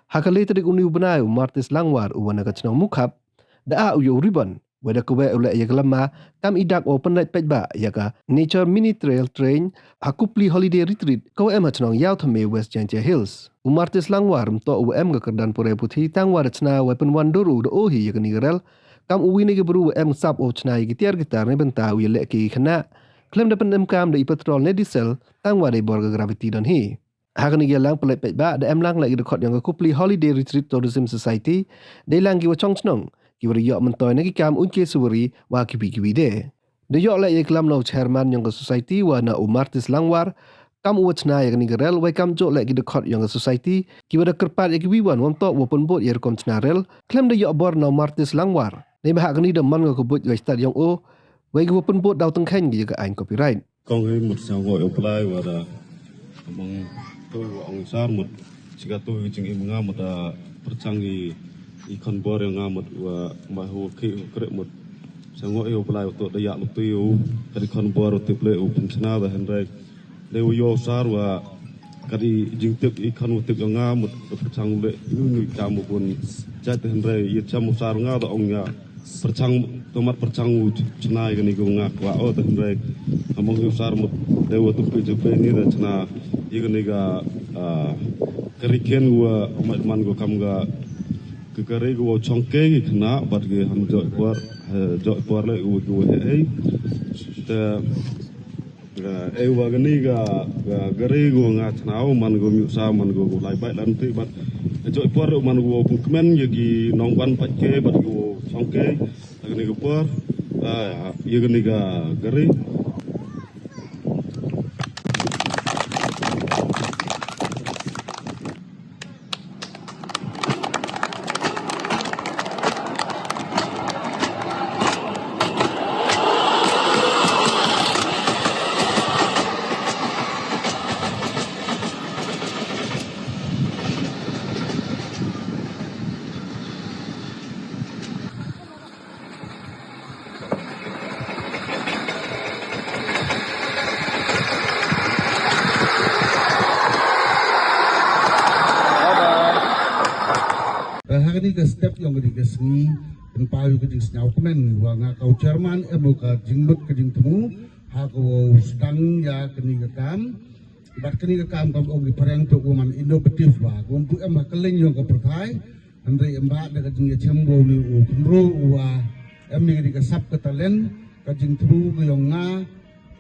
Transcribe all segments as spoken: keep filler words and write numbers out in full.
Ha ka le tarik uni u bnai u Martis Langwar u wa na ka chnong Mukhap, da ah u ya u ribbon, wei da ka wei u leh ya ka lama, kam i dak u pynlait paidbah ya ka Nature Mini Trail Train, ha Kupli Holiday Retreat, ka wa em ha chnong Yaw Thymme, West Jaintia Hills. U Martis Langwar, ym toh u wa em ka kyrdan pure puthi, tang wa da chna wei pynwan dur u da o hi ya kani ka rel, kam u wi na ki bru wa em sap u chna ya ki tiar ki tar ne bynta u ya leh ki khynnah. Khlem da pynemkam da i petrol ne diesel, tang wa da i bor ka gravity don hi. Ha kani ka yalang pynlait paidbah da em lang leh ki dkhot yong ka Kupli Holiday Retreat Tourism Society, dei lang ki wa chong chnong, ki wa da yoh myntoi na ki kam uñ ke suwari wa kiwi kiwi de. Da yoh leh ya i klam na u chairman yong ka society wa na u Martis Langwar, kam u wa chna ya kani ka rel, wei kam joh leh ki dkhot yong ka society, ki wa da kyrpad ya kiwi wan wa ym toh wa pynbud ya i rukom chna rel, khlem da yoh bor na u Martis Langwar. Neibhah kani da man ka ka buit wei stad yong u, wei ki wa pynbud daw tyngkheiñ ki ya ka aiñ copyright. Kong hi mut sñiaw ngooh yow Blai wa da, among to wa ong sar mut, chi ka to hi jingim nga mut da pyrchang i, i khon bor yong nga mut wa ma hu khi hu kre mut. Sñiaw ngooh yow Blai wa to da ya lu tu yow, ka di khon bor wa tip le u pynchna da hynrei. Dei wa yow sar wa ka di jingtip i khon wa tip yong nga mut da pyrchang le, nu nu kam wa bun jait da hynrei, ya cham wa sar nga da ong ya. Pyrchang tomat pyrchang u chna ya kani ka nga kwah o, te hynrei among hi u sar mut dei wa tu pi ju pi ni da chna ya kani ka, ah, ka ri khen wa mat man ko kam ka, ka ri ko chong ke ki khynnah bad ki ham joh por, eh, joh por le u ko he ei. Te Nga, eh, wa kani ka, ka, ka ri ko nga chna u man ko myu sa man ko, ko lai bai lan ti bad. Jooh i por man ko pynkmen ya ki nongwan pat ke bad ko chong ke. Kani ka por, ah, ya kani ka, ka ri. Te ha kani ka step yong kani ka sngi, pynpaw ka jingsñiawkmen wa nga ka u chairman em u ka jingmut ka jingthmu ha ka wow sdang ya kani ka kam. Bad kani ka kam kam ong ki phareng toh wa man innovative wa, wa ym pu em ha ka leng yong ka pyrthai. Hynrei em bad da ka jingyachem wow ni u khynroo u wa em ya kani ka sap ka talent, ka jingthmu ka yong nga,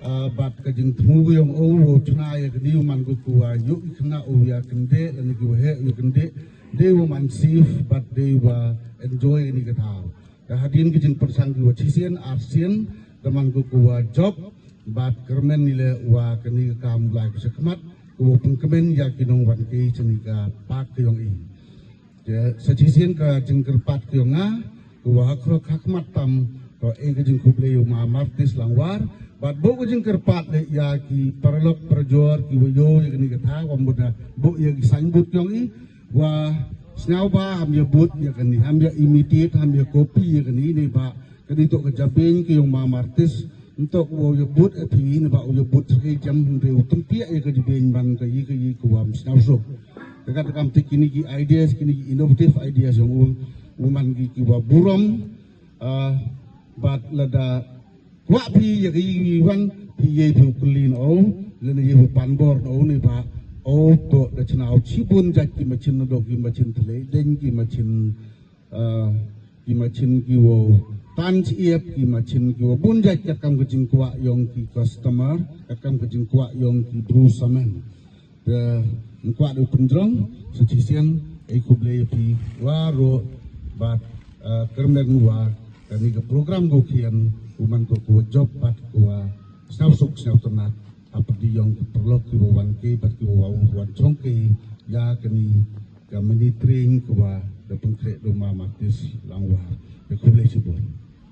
ah, bad ka jingthmu ka yong o, wow chna ya kani u man ko ku wa yoh i khynnah u ya kyndit, lane ki wa heh u ya kyndit, dei wa man safe bad dei wa enjoy kani ka thaw. Ka hadien ki jingpyrchang ki wa chisien, arsien, da man ko ku wa jop, bad kyrmen ni le wa kani ka kam lai ka chakhmat, ku wa pynkmen ya ki nongwan ke chani ka park ka yong i. Te sa chisien ka jingkyrpad ka yong nga, ku wa ha khrok ha khmat tam, ko e ka jingkhublei u ma Martis Langwar, bad bo ka jingkyrpad le ya ki paralok parajor, ki wa yoh ya kani ka thaw, wa mut da bo ya ki signboard yong i, wa sñiaw ba ham ya bud ya kani, ham ya imitate, ham ya copy ya kani, neibhah kani toh ka jabieng ka yong ma Martis, ntok wow ya bud a phi, neibhah u ya bud sa ka jam hynrei u tympiah ya ka jabieng man ka yi ka yi ka wa ym sñiaw suk. Te ka kam te kini ki ideas, kini ki innovative ideas yong u, u man ki ki wa burom, ah, bad lada kwah phi ya ka yi wan, phi ye phi u kylli na o, lane ye phi u pan bor na o, neibhah o toh da chna u chibun jait ki machin na dok ki machin thle, deng ki machin, ah, ki machin ki wow tan chiep, ki machin ki wow bun jait katkam ka jingkwah yong ki customer, katkam ka jingkwah yong ki bru samen. Te ngin kwah da u pynjrong sa chisien, e khublei ya phi waroh bad, eh, kyrmen wa kani ka program ko khian u man ko ku wa jop bad ku wa sñiaw suk sñiaw tynnat hapyrdi yong ki paralok ki wa wan ke bad ki wa wan chong ke ya kani ka mini train ku wa da pynkhreh da u ma Martis Langwar. E khublei chibun.